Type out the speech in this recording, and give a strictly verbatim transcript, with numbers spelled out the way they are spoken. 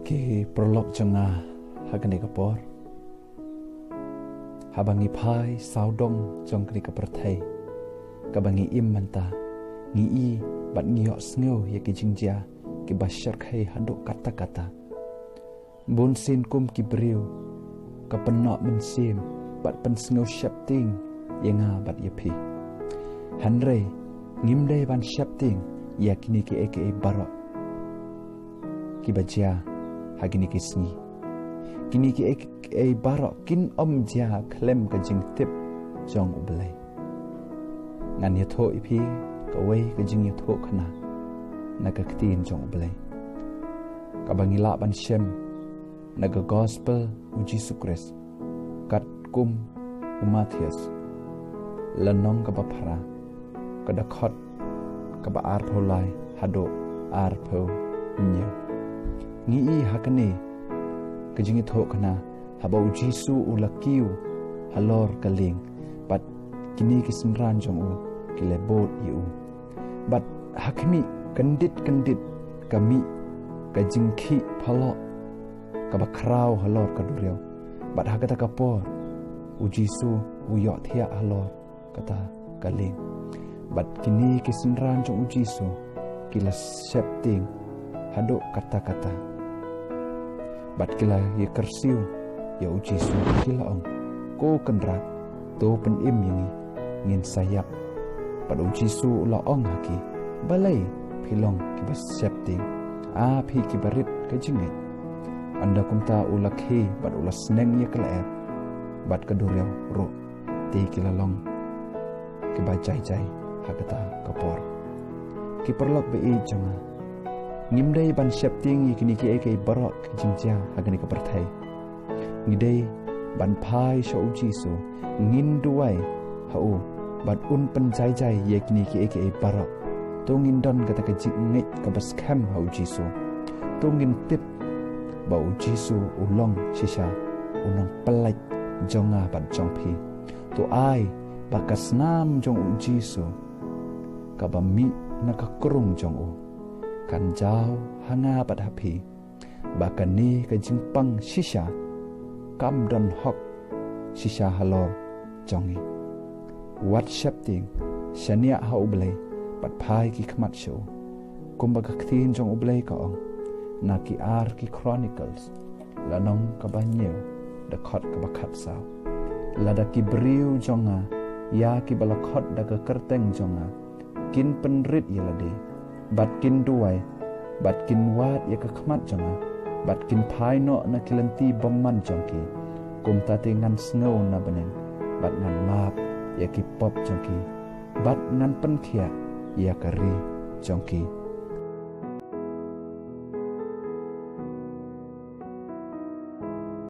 Ki paralok jong nga ha kane ka por, haba ngi phai sawdong jong kane ka pyrthei kaba ngi im mynta, ngi i bad ngi ïohsngew ïa ki jingjia kiba shyrkhei haduh katta katta. Bun sien kum ki briew ka pynnoh mynsiem bad pynsngew sheptieng ïa nga bad ïa phi. Hynrei ngim dei ban sheptieng ïa kine kiei kiei baroh kiba jia ha kine ki sngi. Kine kiei kiei baroh kin ym jia khlem ka jingtip jong U Blei. Ngan ïathuh ïa phi kawei ka jingïathuhkhana na ka ktien jong U Blei, kaba ngi lah ban shem na ka Gospel U Jisu Khrist katkum U Mathaios, lynnong kaba phra, ka dkhot kaba arphew lai haduh arphew hynñiew. Ngi i ha kane ka jingïathuhkhana haba U Jisu u la kiew halor ka lieng, bad kine ki synran jong u ki la bud ïa u. Bad ha khmih kyndit kyndit ka mih ka jingkhih phyllaw kaba khraw halor ka duriaw. Bad ha kata ka por U Jisu u ïohthiah halor kata ka lieng. Bad kine ki synran jong U Jisu ki la sheptieng haduh katta katta. Bad ki la ïa kyrsiew ïa U Jisu, ki la ong, "Ko Kynrad, to pynim ïa ngi, ngin sa ïap." Bad U Jisu u la ong ha ki, "Balei phi long kiba sheptieng, a phi kiba rit ka jingngeit?" Ynda kumta u la khie bad u la sneng ïa ka lyer bad ka duriaw ruh. Te ki la long kiba jai jai ha kata ka por. Ki paralok ba ïeit jong nga, ngim dei ban sheptieng ïa kine kiei kiei baroh ki jingjia ha kane ka pyrthei. Ngi dei ban phai sha U Jisu, ngin duwai ha u bad un pynjai jai ïa kine kiei kiei baroh. To ngin don kata ka jingngeit kaba skhem ha U Jisu. To ngin tip ba U Jisu u long shisha u nongpyllait jong nga bad jong phi. To ai ba ka snam jong U Jisu kaba mih na ka krung jong u kan jaw ha nga bad ha phi, ba kane ka jingpang shisha kam don hok shisha halor jong ngi. Wat sheptieng, shaniah ha U Blei bad phai ki khmat sha u. Kumba ka ktien jong U Blei ka ong na ki ar ki Chronicles, lynnong kaba hynñiew, dkhot kaba khatsaw, "Lada ki briew jong nga, ïa kiba la khot da ka kyrteng jong nga, kin pynrit ïa lade bad kin duwai bad kin wad ïa ka khmat jong nga bad kin phai noh na ki lynti bymman jong ki, kumta te ngan sngew na bneng bad ngan map ïa ki pop jong ki bad ngan pynkhiah ïa ka ri jong ki."